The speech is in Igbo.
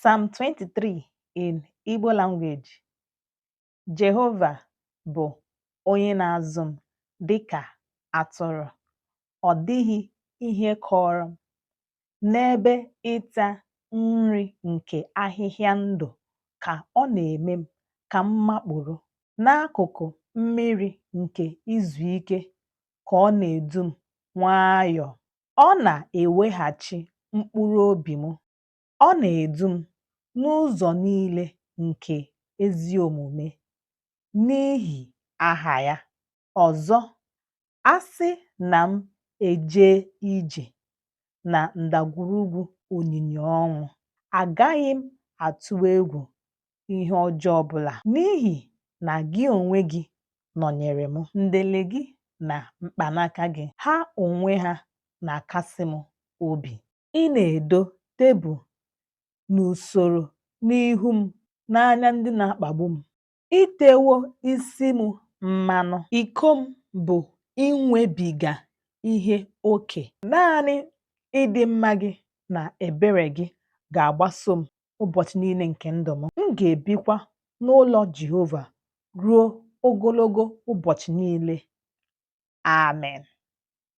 Psalm 23 in Igbo language. Jehova bụ onye na-azụ m dị ka atụrụ, ọ dịghị ihe kọrọ m. N'ebe ịta nri nke ahịhịa ndụ ka ọ na-eme m ka m makpuru. N'akụkụ mmiri nke izu ike ka ọ na-edu m nwayọọ. Ọ na-eweghachi mkpụrụ obi m. Ọ na-edu m n'ụzọ niile nke ezi omume n'ihi aha ya. Ọzọ, a sị na m ejee ije na ndagwurugwu onyinyo ọnwụ, agaghị m atụ egwu ihe ọjọọ ọbụla, n'ihi na gị onwe gị nọnyere m. Ndele gị na mkpanaka gị, ha onwe ha na-akasị m obi. Ị na-edo tebụl n'usoro n'ihu m n'anya ndị na-akpagbu m. I tewo isi m mmanụ, iko m bụ inwebiga ihe oke. Naanị ịdị mma gị na ebere gị ga-agbaso m ụbọchị niile nke ndụ m. M ga-ebikwa n'ụlọ Jehova ruo ogologo ụbọchị niile. Amen.